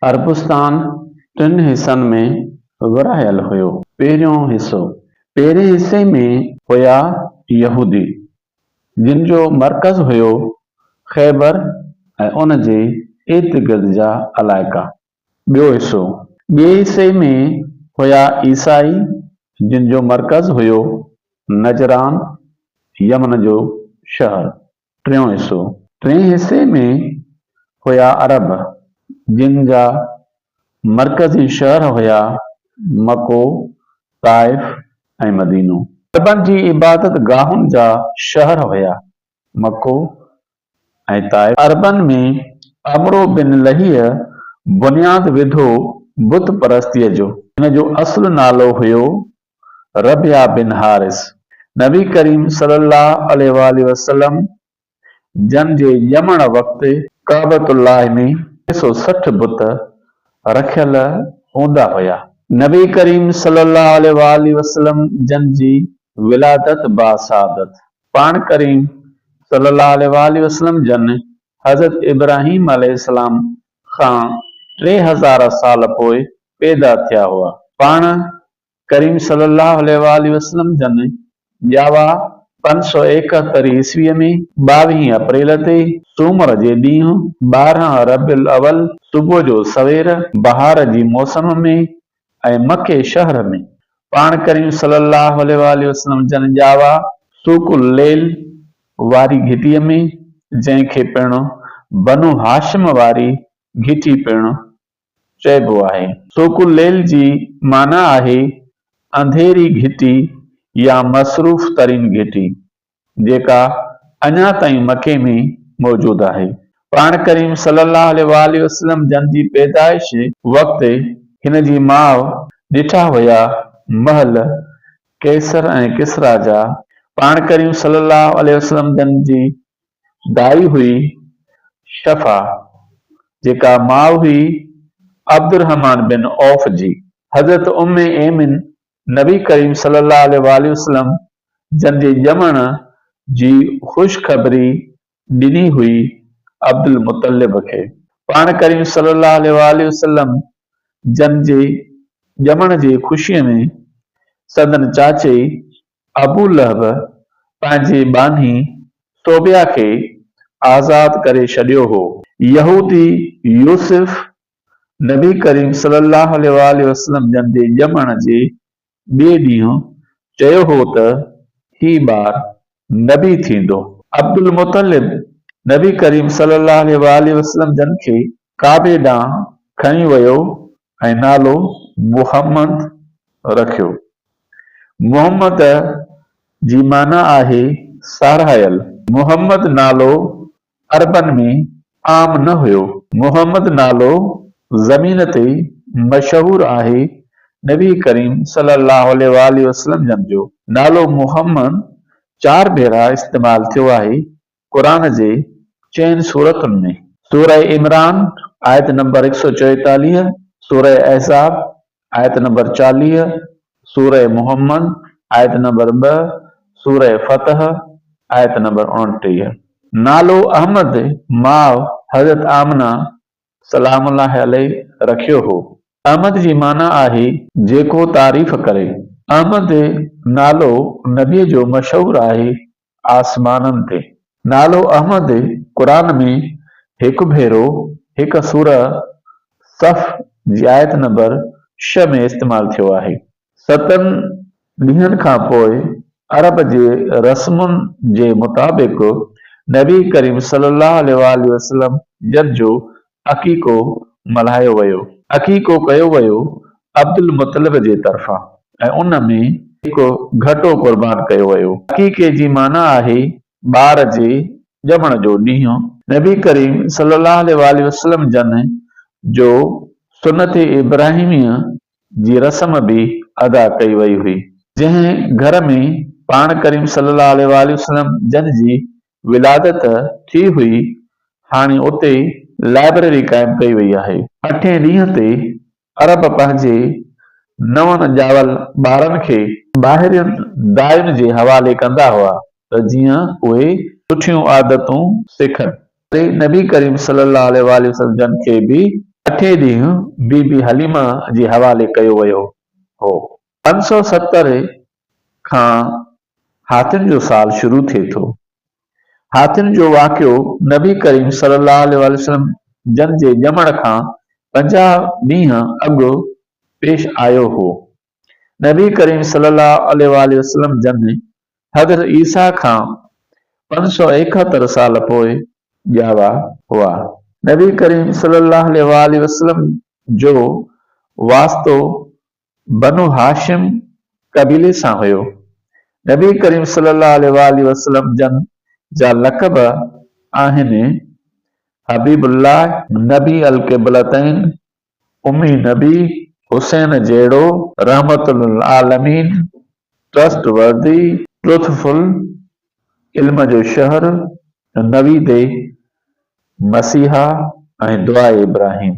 عربستان ٽن حصن ۾ ورهايل هيو. پهريون حصو، پهرين حصي ۾ هيا يهودي، جن جو مرڪز هيو خيبر ۽ ان جي ارد گرد جا علائقا. ٻيو حصو، ٻئي حصي ۾ هيا عيسائي، جن جو مرڪز هيو نجران، يمن جو شهر. ٽيون حصو، ٽئين حصي ۾ هيا عرب، جن جا مرڪزي شهر هيا مڪو، طائف ۽ مدينو. عربن جي عبادت گاهن جا شهر هيا مڪو ۽ طائف. عربن ۾ عمرو بن لحيء بنياد وڌو بت پرستيء جو. هن جو اصل نالو هيو ربيعه بن حارث، نبي ڪريم صلي الله عليه واٰله وسلم جن جي ڄمڻ وقت ڪعبة الله ۾ 360 بت رکيل هوندا هيا. نبي ڪريم صلي الله عليه واٰله وسلم جن جي ولادت باسعادت، پاڻ ڪريم صلي الله عليه واٰله وسلم جن حضرت ابراهيم عليه السلام کان 3000 سال پوء پيدا ٿيا هئا. پاڻ ڪريم صلي الله عليه واٰله وسلم جن ڄاوا 571 عيسويء ۾ ٻاويهين اپريل تي سومر جي ڏينهن 12 ربيع الاول صبح جو سوير بهار جي موسم ۾ ۽ مڪي شهر ۾. پاڻ ڪريم صلي الله عليه واٰله وسلم جن ڄاوا سوق الليل واري گهٽيء ۾ جنهن کي پڻ بنو هاشم واري گهٽي پڻ چئبو آهي. سوق الليل جي معنيٰ آهي انڌيري گهٽي يا مصروف ترين گهٽي، جيڪا اڃا تائين مڪي ۾ موجود آهي. پاڻ ڪريم صلي الله عليه واٰله وسلم جن جي پيدائش وقت هن جي ماء ڏٺا هيا محل قيصر ۽ ڪسريٰ جا. پاڻ ڪريم صلي الله عليه وسلم جن جي دائي هئي شفا، جيڪا ماء هئي عبدالرحمان بن عوف جي. حضرت ام ايمن نبي ڪريم صلي الله عليه واٰله وسلم جن جي ڄمڻ جي خوشخبري ڏني هئي عبدالمطلب کي. پاڻ ڪريم صلي الله عليه واٰله وسلم جن جي ڄمڻ جي خوشيء ۾ سندن چاچي ابو لهب پنهنجي ٻانهي ثوبيه کي آزاد ڪري ڇڏيو هو. يهودي يوسف نبي ڪريم صلي الله عليه واٰله وسلم جن جي ڄمڻ جي ٻئي ڏينهن چيو هو ته هي ٻار نبي ٿيندو. عبدالمطلب نبي ڪريم صلي الله عليه واٰله وسلم جن کي ڪعبي ڏانهن کڻي ويو ۽ نالو محمد رکيو. محمد جي معنيٰ آهي ساراهيل. محمد نالو عربن ۾ عام نه هيو. محمد نالو زمين تي مشهور آهي نبي ڪريم صلي الله عليه واٰله وسلم جن جو نالو محمد چار ڀيرا استعمال ٿيو آهي قرآن جي چئن سورتن ۾، سورة عمران آيت نمبر 144، سورة احزاب آيت نمبر 40، سورة محمد آيت نمبر 2، سورة فتح آيت نمبر 29. نالو احمد ماء حضرت آمنه سلام الله عليه رکيو هو. احمد جي معنيٰ آهي جيڪو تعريف ڪري. احمد نالو نبيء جو مشهور آهي آسمانن تي. نالو احمد قرآن ۾ هڪ ڀيرو هڪ سورة صف جي آيت نمبر ڇهه ۾ استعمال ٿيو آهي. ستن ڏينهن کان پوء عرب جي رسمن جي مطابق نبي ڪريم صلي الله عليه واٰله وسلم جن جو عقيقو ملهايو ويو. عقيقو ڪيو ويو عبدالمطلب جي طرفان ۽ ان ۾ هڪ گهٽو قربان ڪيو ويو. عقيقي جي معنيٰ آهي ٻار جي ڄمڻ جو ڏينهن. نبي ڪريم صلي الله عليه واٰله وسلم جن جو سنت ابراهيميء جي رسم به ادا ڪئي وئي هئي. جنهن گهر ۾ پاڻ ڪريم صلي الله عليه واٰله وسلم جن جي ولادت ٿي هئي، هاڻي اتي لائبريري قائم ڪئي وئي آهي. اٺين ڏينهن تي عرب پنهنجي نون ڄاول ٻارن کي ٻاهرين داين جي حوالي ڪندا هئا ته جيئن اهي سٺيون عادتون سکن. نبي ڪريم صلي الله عليه واٰله وسلم جن کي به اٺين ڏينهن بي بي حليمه جي حوالي ڪيو ويو هو. 570 هه کان هاٿين جو سال شروع ٿئي ٿو. هاٿين جو واقعو نبي ڪريم صلي الله عليه وسلم جن جي ڄمڻ کان 50 ڏينهن اڳ پيش آيو هو. نبي ڪريم صلي الله عليه وآله وسلم جن حضرت عيسيٰ کان 571 سال پوء ڄاوا هئا. نبي ڪريم صلي الله عليه وآله وسلم جو واسطو بنو هاشم قبيلي سان هيو. نبي ڪريم صلي الله عليه وآله وسلم جن جا لقب آهن، حبيب الله، نبي القبلتين، امي نبي، حسين جهڙو، رحمت للعالمين، ٽرسٽ وردي، ٽروٿفل، علم جو شهر، نويد مسيحا ۽ دعاء ابراهيم.